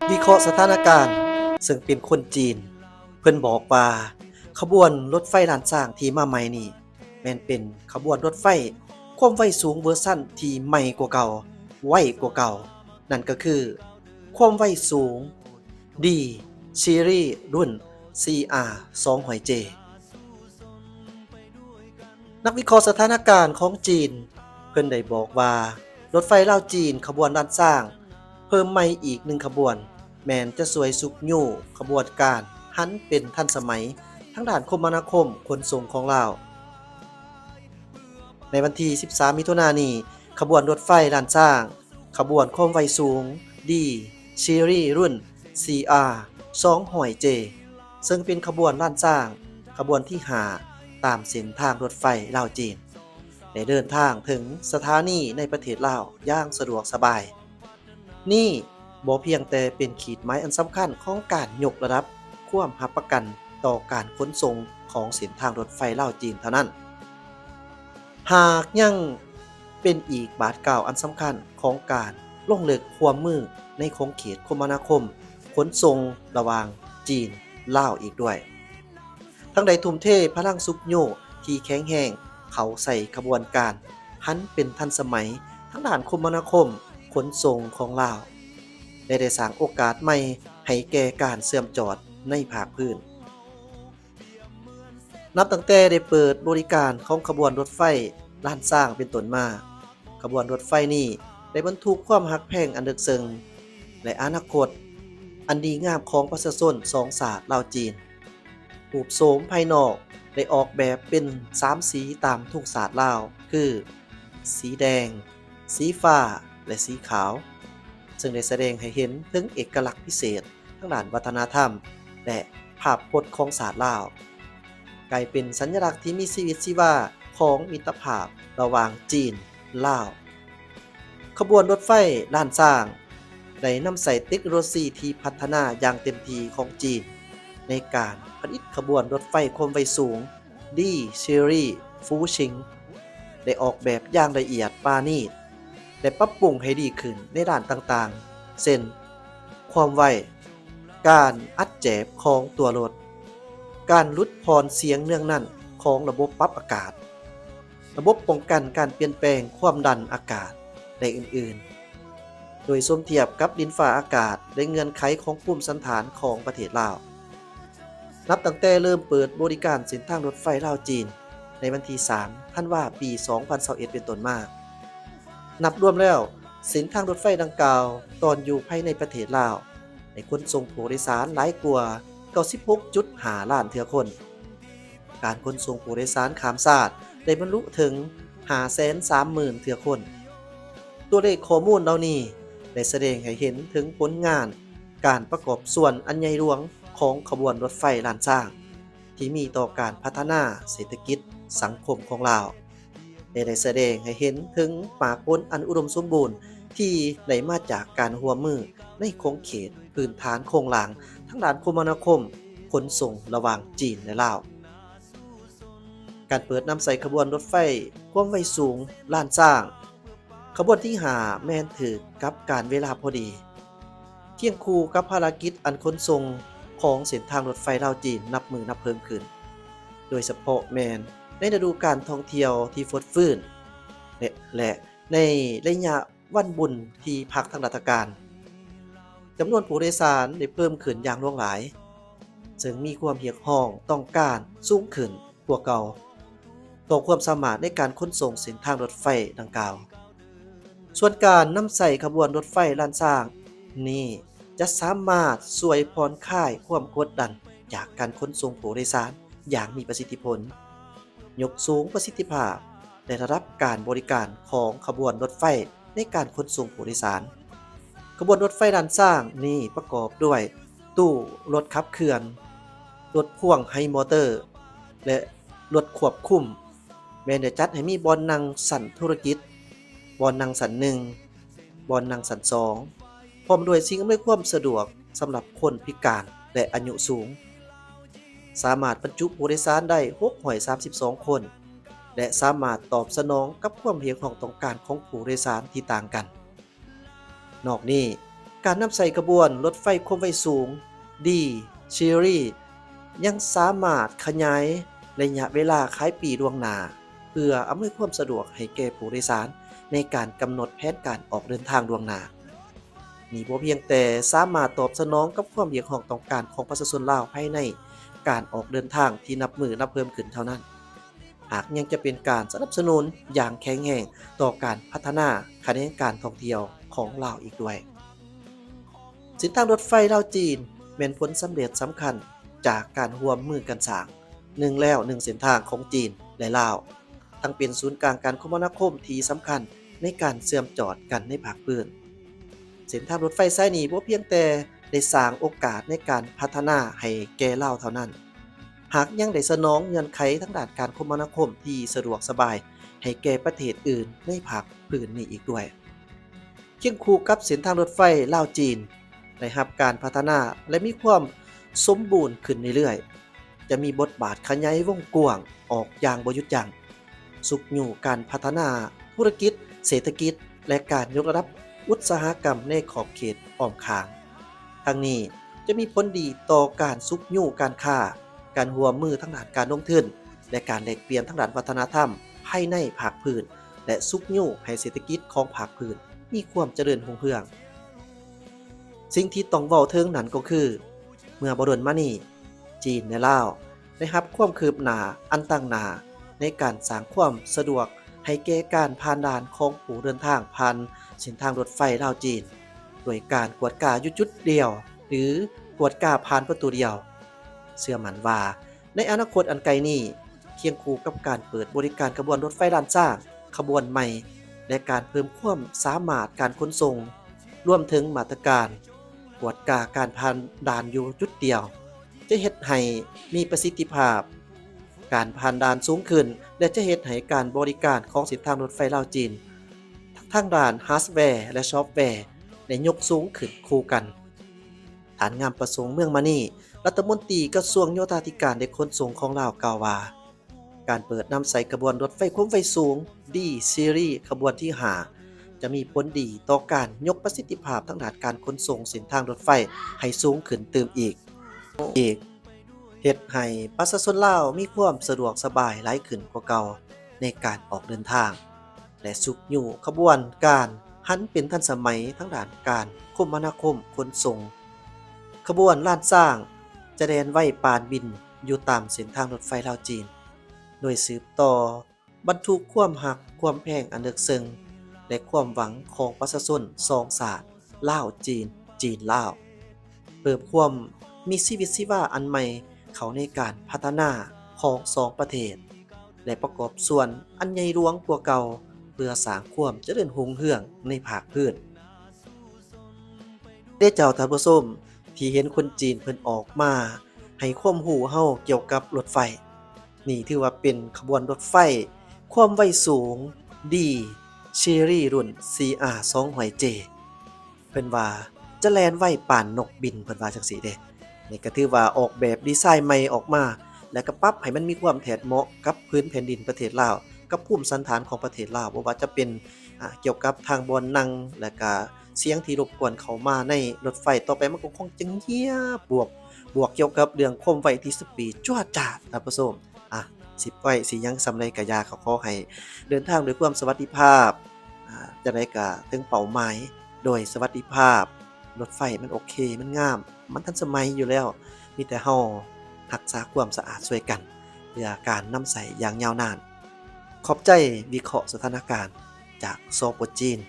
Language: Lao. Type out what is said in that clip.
ວິເຄາະສະຖານະການ ເຊິ່ງເປັນຄົນຈີນ ເພິ່ນບອກວ່າ ຂະບວນລົດໄຟລ້ານຊ້າງທີ່ມາໃໝ່ນີ້ ແມ່ນເປັນຂະບວນລົດໄຟຄວາມໄວສູງເວີຊັນທີ່ໃໝ່ກວ່າເກົ່າ, ໄວກວ່າເກົ່າ, ນັ້ນກໍຄືຄວາມໄວສູງ D Series ລຸ້ນ CR ສອງຮ້ອຍ J. ນັກວິເຄາະສະຖານະການຂອງຈີນ ເພິ່ນໄດ້ບອກວ່າ ລົດໄຟລາວ-ຈີນຂະບວນລ້ານຊ້າງເພີ່ມໃໝ່ອີກໜຶ່ງຂະບວນ ແມ່ນຈະຊ່ວຍຊຸກຍູ້ຂະບວນການຫັນເປັນທັນສະໄໝທາງດ້ານຄົມມະນາຄົມຂົນສົ່ງຂອງລາວ. ໃນວັນທີສິບສາມ ມິຖຸນານີ້ ຂະບວນລົດໄຟລ້ານຊ້າງ ຂະບວນຄວາມໄວສູງ D Series ລຸ້ນ CR ສອງຮ້ອຍ J ເຊິ່ງເປັນຂະບວນລ້ານຊ້າງຂະບວນທີຫ້າ ຕາມເສັ້ນທາງລົດໄຟລາວ-ຈີນ ໄດ້ເດີນທາງເຖິງສະຖານີໃນປະເທດລາວຢ່າງສະດວກສະບາຍ. ນີ້ບໍ່ພຽງແຕ່ເປັນຂີດໝາຍອັນສຳຄັນຂອງການຍົກລະດັບຄວາມຮັບປະກັນຕໍ່ການຂົນສົ່ງຂອງເສັ້ນທາງລົດໄຟລາວ-ຈີນເທົ່ານັ້ນ, ຫາກຍັງເປັນອີກບາດກ້າວອັນສຳຄັນຂອງການລົງເລິກຮ່ວມມືໃນຂົງເຂດຄົມມະນາຄົມຂົນສົ່ງລະຫວ່າງຈີນ-ລາວອີກດ້ວຍ. ທັງໄດ້ທຸ່ມເທພະລັງຊຸກຍູ້ທີ່ແຂງແຮງເຂົ້າໃສ່ຂະບວນການຫັນເປັນທັນສະໄໝທາງດ້ານຄົມມະນາຄົມຂົນສົ່ງຂອງລາວ ແລະ ໄດ້ສ້າງໂອກາດໃໝ່ໃຫ້ແກ່ການເຊື່ອມຈອດໃນພາກພື້ນ. ນັບຕັ້ງແຕ່ໄດ້ເປີດບໍລິການຂອງຂະບວນລົດໄຟລ້ານຊ້າງເປັນຕົ້ນມາ, ຂະບວນລົດໄຟນີ້ໄດ້ບັນທຸກຄວາມຮັກແພງອັນເລິກເຊິ່ງ ແລະ ອະນາຄົດອັນດີງາມຂອງປະຊາຊົນສອງຊາດລາວ-ຈີນ. ຮູບໂສມພາຍນອກໄດ້ອອກແບບເປັນສາມສີຕາມທຸງຊາດລາວ ຄື ສີແດງ, ສີຟ້າ ແລະ ສີຂາວ, ເຊິ່ງໄດ້ສະແດງໃຫ້ເຫັນເຖິງເອກະລັກພິເສດທາງດ້ານວັດທະນະທຳ ແລະ ພາບພົດຂອງຊາດລາວ, ກາຍເປັນສັນຍະລັກທີ່ມີຊີວິດຊີວາຂອງມິດຕະພາບລະຫວ່າງຈີນ-ລາວ. ຂະບວນລົດໄຟລ້ານຊ້າງໄດ້ນຳໃຊ້ເຕັກໂນໂລຊີທີ່ພັດທະນາຢ່າງເຕັມທີ່ຂອງຈີນ ໃນການຜະລິດຂະບວນລົດໄຟຄວາມໄວສູງ D Series Fuching ໄດ້ອອກແບບຢ່າງລະອຽດປານີດ ແລະ ປັບປຸງໃຫ້ດີຂຶ້ນໃນດ້ານຕ່າງໆ ເຊັ່ນ ຄວາມໄວ, ການອັດແຈບຂອງຕົວລົດ, ການຫຼຸດຜ່ອນສຽງເນືອງແໜ້ນຂອງລະບົບປັບອາກາດ, ລະບົບປ້ອງກັນການປ່ຽນແປງຄວາມດັນອາກາດ ແລະ ອື່ນໆ ໂດຍສົມທຽບກັບດິນຟ້າອາກາດ ແລະ ເງື່ອນໄຂຂອງພູມສັນຖານຂອງປະເທດລາວ. ນັບຕັ້ງແຕ່ເລີ່ມເປີດບໍລິການເສັ້ນທາງລົດໄຟລາວ-ຈີນ ໃນວັນທີສາມ ທັນວາ ປີສອງພັນຊາວເອັດ ເປັນຕົ້ນມາ, ນັບລວມແລ້ວ ເສັ້ນທາງລົດໄຟດັ່ງກ່າວ ຕອນຢູ່ພາຍໃນປະເທດລາວ ໄດ້ຂົນສົ່ງຜູ້ໂດຍສານຫຼາຍກວ່າ ເກົ້າສິບຫົກຈຸດຫ້າລ້ານເທື່ອຄົນ. ການຂົນສົ່ງຜູ້ໂດຍສານຂ້າມຊາດໄດ້ບັນລຸເຖິງ ຫ້າແສນສາມໝື່ນເທື່ອຄົນ. ຕົວເລກຂໍ້ມູນເຫຼົ່ານີ້ໄດ້ສະແດງໃຫ້ເຫັນເຖິງຜົນງານການປະກອບສ່ວນອັນໃຫຍ່ຫຼວງຂອງຂະບວນລົດໄຟລ້ານຊ້າງ ທີ່ມີຕໍ່ການພັດທະນາເສດຖະກິດສັງຄົມຂອງລາວ ແລະ ໄດ້ສະແດງໃຫ້ເຫັນເຖິງໝາກຜົນອັນອຸດົມສົມບູນທີ່ໄດ້ມາຈາກການຮ່ວມມືໃນຂົງເຂດພື້ນຖານໂຄງລ່າງທາງດ້ານຄົມມະນາຄົມຂົນສົ່ງລະຫວ່າງຈີນ ແລະ ລາວ. ການເປີດນຳໃຊ້ຂະບວນລົດໄຟຄວາມໄວສູງລ້ານຊ້າງ ຂະບວນທີຫ້າ ແມ່ນຖືກກັບການເວລາພໍດີ ຄຽງຄູ່ກັບພາລະກິດອັນຂົນສົ່ງຂອງເສັ້ນທາງລົດໄຟລາວ-ຈີນນັບມື້ນັບເພີ່ມຂຶ້ນ, ໂດຍສະເພາະແມ່ນໃນລະດູການທ່ອງທ່ຽວທີ່ຟົດຟື້ນ ແລະ ແລະ ໃນໄລຍະວັນບຸນທີ່ພັກທາງລາຊະການ. ຈຳນວນຜູ້ໂດຍສານໄດ້ເພີ່ມຂຶ້ນຢ່າງຫຼວງຫຼາຍ, ເຊິ່ງມີຄວາມຮຽກຮ້ອງຕ້ອງການສູງຂຶ້ນກວ່າເກົ່າ ຕໍ່ຄວາມສາມາດໃນການຂົນສົ່ງເສັ້ນທາງລົດໄຟດັ່ງກ່າວ. ສ່ວນການນຳໃຊ້ຂະບວນລົດໄຟລ້ານຊ້າງນີ້ ຈະສາມາດຊ່ວຍຜ່ອນຄາຍຄວາມກົດດັນຈາກການຂົນສົ່ງຜູ້ໂດຍສານຢ່າງມີປະສິດທິຜົນ, ຍົກສູງປະສິດທິພາບ ແລະ ລະດັບການບໍລິການຂອງຂະບວນລົດໄຟໃນການຂົນສົ່ງຜູ້ໂດຍສານ. ຂະບວນລົດໄຟລ້ານຊ້າງນີ້ປະກອບດ້ວຍຕູ້ລົດຂັບເຄື່ອນ, ລົດພ່ວງໄຮມໍເຕີ ແລະ ລົດຄວບຄຸມ, ແມ່ນໄດ້ຈັດໃຫ້ມີບ່ອນນັ່ງຊັ້ນທຸລະກິດ, ບ່ອນນັ່ງຊັ້ນໜຶ່ງ, ບ່ອນນັ່ງຊັ້ນສອງ ພ້ອມດ້ວຍສິ່ງອຳນວຍຄວາມສະດວກສຳລັບຄົນພິການ ແລະ ອາຍຸສູງ. ສາມາດບັນຈຸຜູ້ໂດຍສານໄດ້ຫົກຮ້ອຍສາມສິບສອງຄົນ ແລະ ສາມາດຕອບສະໜອງກັບຄວາມຮຽກຮ້ອງຕ້ອງການຂອງຜູ້ໂດຍສານທີ່ຕ່າງກັນ. ນອກນີ້, ການນຳໃຊ້ຂະບວນລົດໄຟຄວາມໄວສູງ D Series ຍັງສາມາດຂະຫຍາຍໄລຍະເວລາຂາຍປີ້ລ່ວງໜ້າ ເພື່ອອຳນວຍຄວາມສະດວກໃຫ້ແກ່ຜູ້ໂດຍສານໃນການກຳນົດແຜນການອອກເດີນທາງລ່ວງໜ້າ. ນີ້ບໍ່ພຽງແຕ່ສາມາດຕອບສະໜອງກັບຄວາມຮຽກຮ້ອງຕ້ອງການຂອງປະຊາຊົນລາວພາຍໃນການອອກເດີນທາງທີ່ນັບມື້ນັບເພີ່ມຂຶ້ນເທົ່ານັ້ນ, ຫາກຍັງຈະເປັນການສະໜັບສະໜູນຢ່າງແຂງແຮງຕໍ່ການພັດທະນາຂະແໜງການທ່ອງທ່ຽວຂອງລາວອີກດ້ວຍ. ເສັ້ນທາງລົດໄຟລາວ-ຈີນ ແມ່ນຜົນສຳເລັດສຳຄັນຈາກການຮ່ວມມືກັນສ້າງ ໜຶ່ງແລ້ວໜຶ່ງເສັ້ນທາງຂອງຈີນ ແລະ ລາວ, ທັງເປັນສູນກາງການຄົມມະນາຄົມທີ່ສຳຄັນໃນການເຊື່ອມຈອດກັນໃນພາກພື້ນ. ເສັ້ນທາງລົດໄຟສາຍນີ້ບໍ່ພຽງແຕ່ໄດ້ສ້າງໂອກາດໃນການພັດທະນາໃຫ້ແກ່ລາວເທົ່ານັ້ນ, ຫາກຍັງໄດ້ສະໜອງເງື່ອນໄຂທາງດ້ານການຄົມມະນາຄົມທີ່ສະດວກສະບາຍໃຫ້ແກ່ປະເທດອື່ນໃນພາກພື້ນນີ້ອີກດ້ວຍ. ຄຽງຄູ່ກັບເສັ້ນທາງລົດໄຟລາວ-ຈີນ ໄດ້ຮັບການພັດທະນາ ແລະ ມີຄວາມສົມບູນຂຶ້ນເລື້ອຍໆ, ຈະມີບົດບາດຂະຫຍາຍວົງກວ້າງອອກຢ່າງບໍ່ຢຸດຢັ້ງ, ຊຸກຍູ້ການພັດທະນາທຸລະກິດ, ເສດຖະກິດ ແລະ ການຍົກລະດັບອຸດສາຫະກຳໃນຂອບເຂດອ້ອມຂ້າງ. ທັງນີ້ຈະມີຜົນດີຕໍ່ການຊຸກຍູ້ການຄ້າ, ການຮ່ວມມືທາງດ້ານການລົງທຶນ ແລະ ການແລກປ່ຽນທາງດ້ານວັດທະນະທຳພາຍໃນພາກພື້ນ ແລະ ຊຸກຍູ້ໃຫ້ເສດຖະກິດຂອງພາກພື້ນມີຄວາມຈະເລີນຮຸ່ງເຮືອງ. ສິ່ງທີ່ຕ້ອງເວົ້າເຖິງນັ້ນກໍຄື ເມື່ອບໍ່ດົນມານີ້ ຈີນ ແລະ ລາວ ໄດ້ຮັບຄວາມຄືບໜ້າອັນຕັ້ງໜ້າໃນການສ້າງຄວາມສະດວກໃຫ້ແກ່ການຜ່ານດ່ານຂອງຜູ້ເດີນທາງຜ່ານເສັ້ນທາງລົດໄຟລາວ-ຈີນ ໂດຍການກວດກາຢູ່ຈຸດດຽວ ຫຼື ກວດກາຜ່ານປະຕູດຽວ. ເຊື່ອໝັ້ນວ່າ ໃນອະນາຄົດອັນໃກ້ນີ້, ຄຽງຄູ່ກັບການເປີດບໍລິການຂະບວນລົດໄຟລ້ານຊ້າງຂະບວນໃໝ່ ແລະ ການເພີ່ມຄວາມສາມາດການຂົນສົ່ງ, ລວມເຖິງມາດຕະການກວດກາການຜ່ານດ່ານຢູ່ຈຸດດຽວ, ຈະເຮັດໃຫ້ມີປະສິດທິພາບການຜ່ານດ່ານສູງຂຶ້ນ ແລະ ຈະເຮັດໃຫ້ການບໍລິການຂອງເສັ້ນທາງລົດໄຟລາວ-ຈີນ ທັງທາງດ້ານຮາດແວ ແລະ ຊອບແວ ໄດ້ຍົກສູງຂຶ້ນຄູ່ກັນ. ທ່ານ ງາມປະສົງ ເມືອງມະນີ ລັດຖະມົນຕີກະຊວງໂຍທາທິການ ແລະ ຂົນສົ່ງຂອງລາວ ກ່າວວ່າ ການເປີດນຳໃຊ້ຂະບວນລົດໄຟຄວາມໄວສູງ D Series ຂະບວນທີຫ້າ ຈະມີຜົນດີຕໍ່ການຍົກປະສິດທິພາບທາງດ້ານການຂົນສົ່ງເສັ້ນທາງລົດໄຟໃຫ້ສູງຂຶ້ນຕື່ມອີກ, ອີກ ເຮັດໃຫ້ປະຊາຊົນລາວມີຄວາມສະດວກສະບາຍຫຼາຍຂຶ້ນກວ່າເກົ່າໃນການອອກເດີນທາງ ແລະ ຊຸກຍູ້ຂະບວນການຫັນເປັນທັນສະໄໝທາງດ້ານການຄົມມະນາຄົມຂົນສົ່ງ. ຂະບວນລ້ານຊ້າງຈະແລ່ນໄວປານບິນຢູ່ຕາມເສັ້ນທາງລົດໄຟລາວ-ຈີນ, ໂດຍສືບຕໍ່ບັນທຸກຄວາມຮັກຄວາມແພງອັນເລິກເຊິ່ງ ແລະ ຄວາມຫວັງຂອງປະຊາຊົນສອງຊາດ ລາວ-ຈີນ, ຈີນ-ລາວ, ເພີ່ມຄວາມມີຊີວິດຊີວາອັນໃໝ່ເຂົ້າໃນການພັດທະນາຂອງສອງປະເທດ ແລະ ປະກອບສ່ວນອັນໃຫຍ່ຫຼວງກວ່າເກົ່າ ເພື່ອສ້າງຄວາມຈະເລີນຮຸ່ງເຮືອງໃນພາກພື້ນ. ເດເຈົ້າທ່ານຜູ້ຊົມ ທີ່ເຫັນຄົນຈີນເພິ່ນອອກມາໃຫ້ຄວາມຮູ້ເຮົາກ່ຽວກັບລົດໄຟ. ນີ້ຖືວ່າເປັນຂະບວນລົດໄຟຄວາມໄວສູງ D Series ລຸ້ນ C R ສອງຮ້ອຍ J ເພິ່ນວ່າຈະແລ່ນໄວປານນົກບິນ, ເພິ່ນວ່າຈັ່ງຊີ້ເດ້. ນີ້ກໍຖືວ່າອອກແບບດີໄຊໃໝ່ອອກມາ ແລ້ວກໍປັບໃຫ້ມັນມີຄວາມແທດເໝາະກັບພື້ນແຜ່ນດິນປະເທດລາວ, ກັບພູມສັນຖານຂອງປະເທດລາວ, ບໍ່ວ່າຈະເປັນ ອາ ກ່ຽວກັບທາງບ່ອນນັ່ງ ແລ້ວກະສຽງທີ່ລົບກວນເຂົ້າມາໃນລົດໄຟ. ຕໍ່ໄປມັນກໍຄົງຈະງຽບບວບ, ບວກກ່ຽວກັບເລື່ອງຄວາມໄວທີ່ສະປີດຈວດຈາດ, ທ່ານຜູ້ຊົມ. ອາ ຊິໄວຊິຫຍັງສ່ຳໃດກະຢ່າ, ກໍຂໍໃຫ້ເດີນທາງດ້ວຍຄວາມສະຫວັດດີພາບ, ອາ ຈັ່ງໃດກະເຖິງເປົ້າໝາຍໂດຍສະຫວັດດີພາບ. ລົດໄຟມັນໂອເຄ, ມັນງາມ, ມັນທັນສະໄໝຢູ່ແລ້ວ. ມີແຕ່ເຮົາຮັກສາຄວາມສະອາດຊ່ວຍກັນ ເພື່ອການນຳໃຊ້ຢ່າງຍາວນານ. ຂອບໃຈວິເຄາະສະຖານະການຈາກ ສປ ຈີນ.